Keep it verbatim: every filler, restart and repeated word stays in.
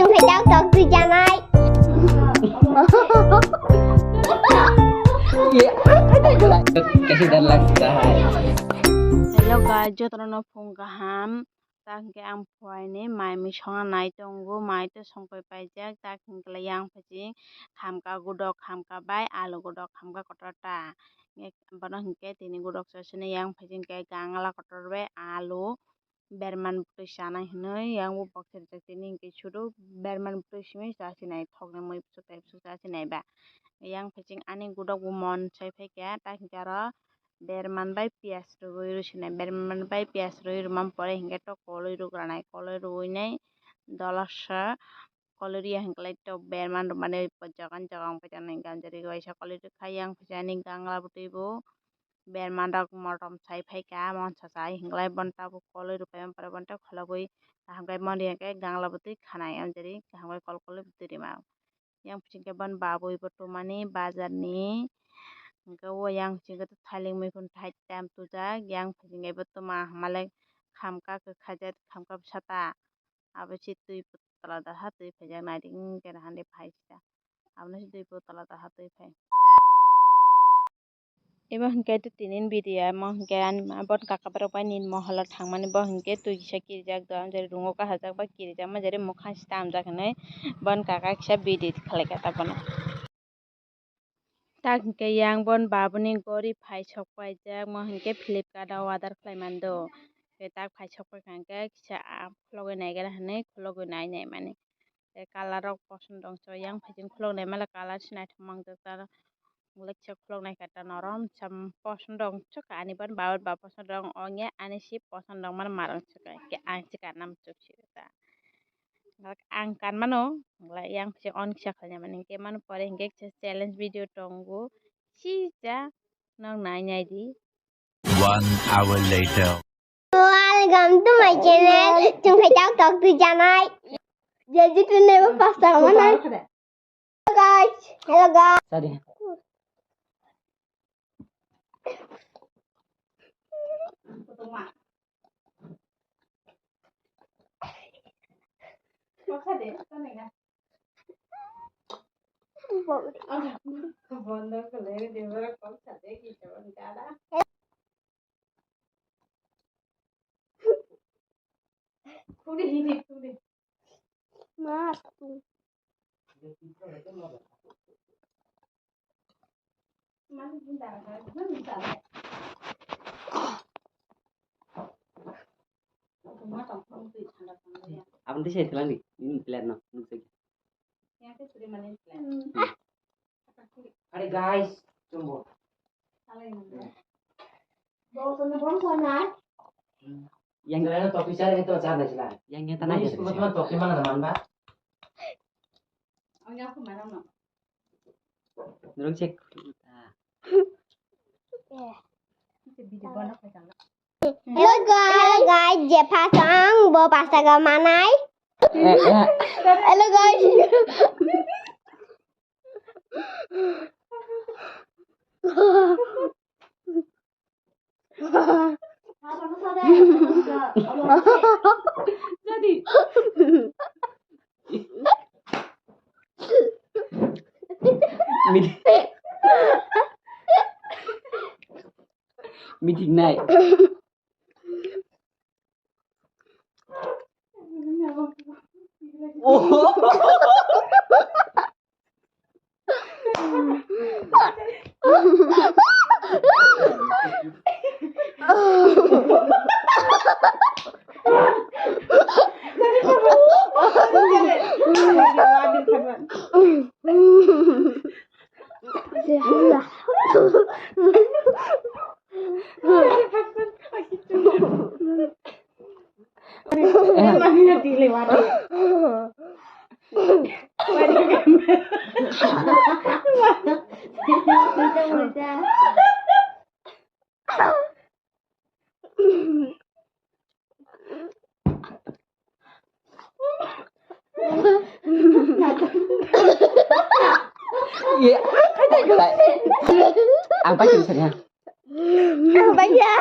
Kaitak tok twi janai. Kaisa dan lagta hai. Hello guys, jotono phung kaham. Tak hingke ang phuaini mai mui songna nai tongo, mai tei songpai paijak. Tak hingke yang phaiching khamka gudok khamka bai alu gudok khamka kotor ta. Bono hingke tini gudok sasini yang phaiching khe gangla kotor bai alu. Berman bwtwi chanai hinwi yang bo boksa rijak tini hinkhe suru berman bwtwi simi chasinai thokni mui bwswk tai bwswk chasinai ba. Yang phaiching ani gudok bo mon sai phaikha, ta hinkhe aro berman bai piyaj rwgwi rwsinai, berman bai piyaj rwgwi rwmani pore hinkhe to kolwi rwgranai, kolwi rwgwinai dolsa kolwi rwya hinklai to berman rwmani jogan jogan paijak nai ganjari waisa kolwi rwkha. Yang phaiching ani gangla bwtwi bo. Berman rok motom sai phaikha, mon sachai hinklai bono tabuk kolwi rwpaimani pore bono tei kholobwi kaham khe mon rihya khe gangla bwtwi khanai amjari kaham khe kol kolwi bwtwi rima. Yang bising khe bono babwi bo twmani bazar ni, hwnkhe o yang bising khe thailik muikhun thai tam tujak, yang bising khe bo twma hamale khamka kwkhaijak khamka bwsata abo se twi bwtala daha twi phaijak naidi wngkhe hande phai sita abono se twi bwtala daha twi phai. Ebo hinkhe tini video, amo hinkhe ani ma bon kaka borok bai nini moholo thangmani, bo hinkhe twi kisa kirijak do, amjari rungo kahajak bai kirijak, amjari mwkhang se tamjak hinwi bon kaka kisa video khlaikha ta bono. Tak hinkhe yang bon babuni gori phai sok paijak, mo hinkhe Flipkart o order khlai mando. Hinkhe tak phai sok paikha hinkhe kisa, ah, khulogwi naigra hinwi khulogwi nai naimani. Tei colour rok poson rok so yang phaiching khulok nai mala colour se naithok mangjak ta wngkha khulok naikha ta norom sam poson rok wngkha ani ban babar ba poson rok ongya ani si poson rok mani marang wngkha khe ang se kanna muchuk si ta ang kan mano yang phaiching on kisa khlaina mani hinkhe mani pore hinkhe kisa challenge video tongo si cha nok nai nai di. One hour later. Welcome to my channel. Chwng khe tak tok twi janai. Je jitu nebo pasta mana. Hello guys. Hello guys. Sorry. Abang tu saya telan ni, ini telan no, nuk segi. Are guys, tunggu. Yang kalian topi cari itu cari sila. Yang yang tanah. Ini semua topi mana teman, Pak? Nurung cek. Hello guys, je phasang bo pasta ga manai. Hello guys. Jadi. Meeting, meeting night. Oh. Iya. Apa jenisnya? Apa ya?